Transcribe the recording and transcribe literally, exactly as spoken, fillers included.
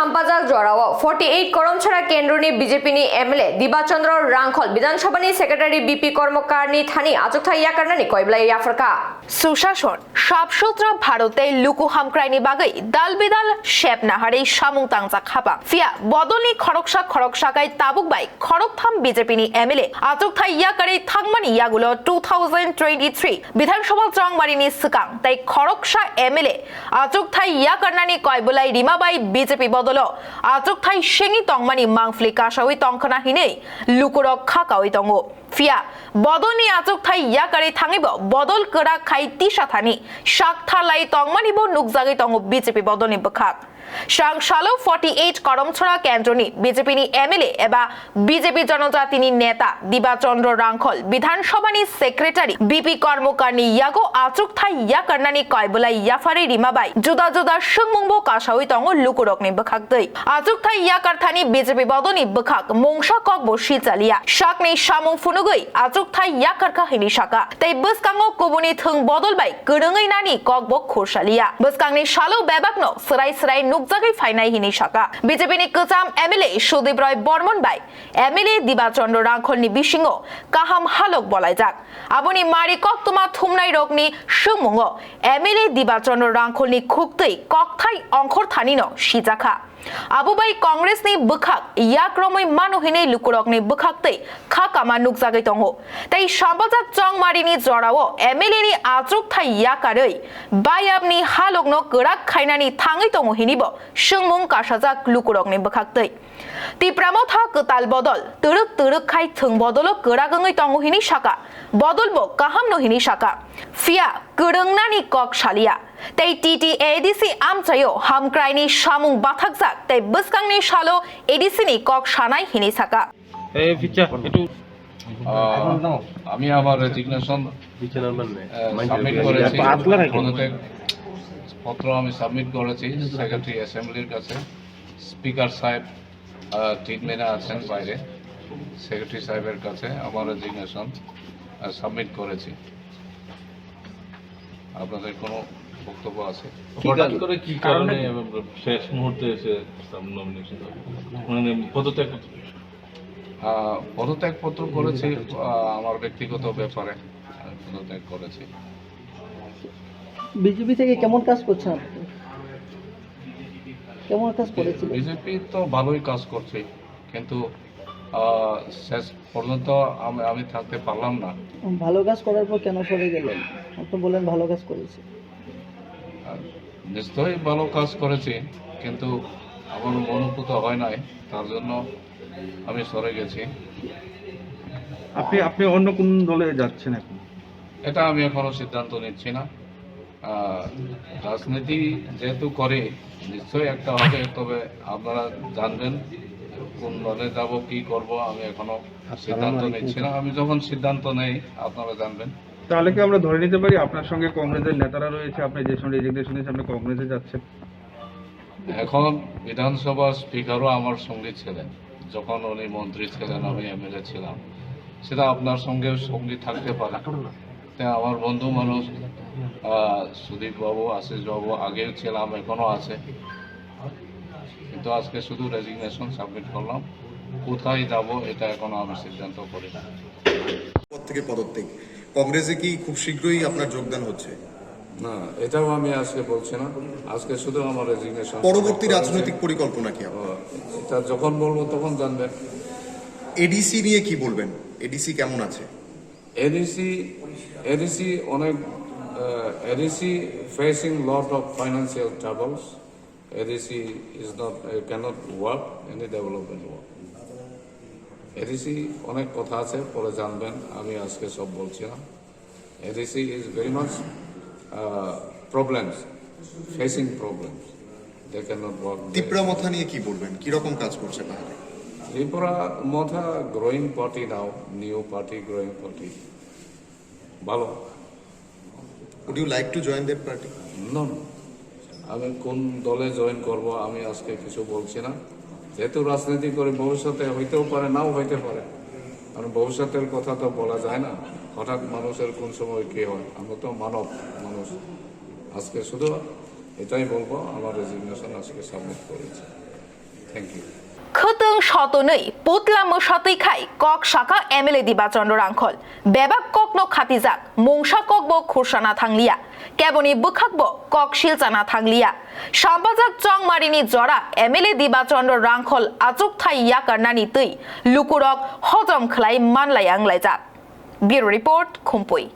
Sampajak jorao forty eight Koromchara kendroni B J P ni M L A Diba Chandra Rangkhol Bidhan Sabha ni Secretary B P Kormokarni thani achukthai yakarnani koiblai yapharkha. Sushason, sap sutra Bharote luku hamkraini bagwi dal bidal sep naharwi samung tangjak habang. Phiya bodolni khoroksa khoroksa kai tabuk bai khoroktham B J P ni M L A achukthai yakarwi thangmani yagulo two thousand twenty-three Bidhan Sabha chongmarini swkang tei khoroksa M L A achukthai yakarnani koiblai rima bai B J P bodolo achukthai sengwi tongmani mangphli kasawi tongkhwna hinwi lukurok kha kawi tongo. Phiya bodolni achukthai yakarwi thangwibo bodol kwrak khai tisa thani sak tharlai tongmanibo nukjagwi tongo B J P bodolni bwkhak. Swrang salo forty eight Koromchara kendroni B J P ni M L A eba B J P Jonojatini neta Diba Chandra Rangkhol, Bidhan Sabha ni Secretary B P Kormokarni yago achukthai yakarnani koiblai yapharwi rima bai juda juda swngmungbo kasawi tongo lukurokni bwkhaktwi. Achukthai yakarthani B J P bodolni bwkhak mungsa kokbo sichaliya. Sakni samung phunugwi achukthai yakarkha hinwi saka. Tei bwskango kubuni thwng bodol bai kwrwngwi nani kokbo khursaliya. Bwskangni salo bebakno swrai swrai nukjagwi phainai hinwi saka. B J P ni kwcham M L A Sudip Roy Bormon bai M L A Diba Chandra Rangkholni bisingo kaham halok bolaijak. Aboni mari koktwma thumnairokni swngmungo M L A Diba Chandra Rangkholni khuktwi kokthai ongkhor thanino sijakha. Abo bai Congress ni bwkhak yakromwi mano hinwi lukurokni bwkhaktwi kha kama nukjagwi tongo. Tei Sampajak chongmarini jorao M L A ni achukthai yakarwi bayapni halokno kwrak khainani thangwi tongo hinibo swngmung kasajak lukurokni bwkhaktwi. Tipra Motha kwtal bodol twrwk twrwk khai thwng bodolo kwrak wngwi tongo hinwi saka, bodolbo kahamno hinwi saka. Phiya kwrwngnani kok saliya. Tei T T A D C amchaio hamkraini samung bathakjak tei bwskangni salo A D C ni kok sanai hinwi saka. এই ফিচা একটু আহ, আমি আমার resignation submit করেছি। পদত্যাগ পত্র আমি সাবমিট করেছি সেক্রেটারি অ্যাসেম্বলির কাছে। স্পিকার সাহেব ট্রিটমেন্টে আছেন বাইরে। সেক্রেটারি সাহেবের কাছে আমার রেজিগনেশন সাবমিট করেছি। আপনাদের কোনো বক্তব্য আছে? হঠাৎ করে কি কারণে শেষ মুহূর্তে এসে নমিনেশন? মানে পদত্যাগ পত্র? আহ, পদত্যাগ পত্র করেছি, আহ, আমার ব্যক্তিগত ব্যাপারে আমি পদত্যাগ করেছি। বিজেপি থেকে কেমন কাজ করছেন আপনি? কেমন কাজ করেছিলেন? বিজেপি তো ভালোই কাজ করছে, কিন্তু আহ, শেষ পর্যন্ত আমি, আমি থাকতে পারলাম না। ভালো কাজ করার পর কেন সরে গেলেন? আপনি বলেন ভালো কাজ করেছি। আহ, নিশ্চয়ই ভালো কাজ করেছি, কিন্তু আমার মনোপুত হয় নাই, তার জন্য আমি সরে গেছি। আপনি, আপনি অন্য কোন দলে যাচ্ছেন এখন? এটা আমি এখনো সিদ্ধান্ত নিচ্ছি না। আহ, রাজনীতি যেহেতু করি, নিশ্চয়ই একটা হবে, তবে আপনারা জানবেন কোন দলে যাব, কি করব, আমি এখনো সিদ্ধান্ত নিচ্ছি না। আমি যখন সিদ্ধান্ত নেই, আপনারা জানবেন। তাহলে কি আমরা ধরে নিতে পারি আপনার সঙ্গে কংগ্রেসের নেতারা রয়েছে, আপনি যে সময় রেজিগনেশন দিয়েছেন, আপনি কংগ্রেসে যাচ্ছেন? এখন বিধানসভার স্পিকারও আমার সঙ্গী ছিলেন, যখন উনি মন্ত্রী ছিলেন, আমি এমএলএ ছিলাম, সেটা আপনার সঙ্গেও সঙ্গী থাকতে পারে। তাই আমার বন্ধু মানুষ, আহ, সুদীপ বাবু, আশিস বাবু আগেও ছিলাম, এখনো আছে, কিন্তু আজকে শুধু রেজিগনেশন সাবমিট করলাম। কোথায় যাব, এটা এখনো আমি সিদ্ধান্ত করি না। পদ থেকে পদত্যাগ, কংগ্রেসে কি খুব শীঘ্রই আপনার যোগদান হচ্ছে? না, এটাও আমি আজকে বলছি না। আজকে শুধু আমার রেজিগনেশন পরবর্তী সাবমিট করেছি। রাজনৈতিক পরিকল্পনা কি আপনার? ও, এটা যখন বলবো তখন জানবেন। এডিসি নিয়ে কি বলবেন? এডিসি কেমন আছে? এডিসি, এডিসি অনেক, ah, ADC facing lot of financial troubles. ADC is not, uh, cannot work, any development work. ADC অনেক কথা আছে, পরে জানবেন, আমি আজকে সব বলছি না। ADC is very much, uh, problems, facing problems. They cannot work. Tipra মথা নিয়ে কি বলবেন? কি রকম কাজ করছে তাহলে? ত্রিপুরা মথা growing party now, new party, growing party. ভালো। Would you like to join that party? No, no. আমি কোন দলে জয়েন করব, আমি আজকে কিছু বলছি না। যেহেতু রাজনীতি করি, ভবিষ্যতে হইতেও পারে, নাও হইতে পারে। কারণ ভবিষ্যতের কথা তো বলা যায় না, হঠাৎ মানুষের কোন সময় কি হয়। আমরা তো মানব মানুষ। আজকে শুধু এটাই বলবো, আমার রেজিগনেশন আজকে সাবমিট করেছি। Khwtwng sotonwi putla mwsatwi khai kok saka M L A Diba Chandra Rangkhol. Bebak kokno khatijak, mungsa kokbo khursana thangliya. Keboni bwkhakbo kok silchana thangliya. Sampajak Chongmarini jora M L A Diba Chandra Rangkhol achukthai yakarnani twi lukurok hojom khlai manlai wnglaijak. Bureau Report, Khumpui.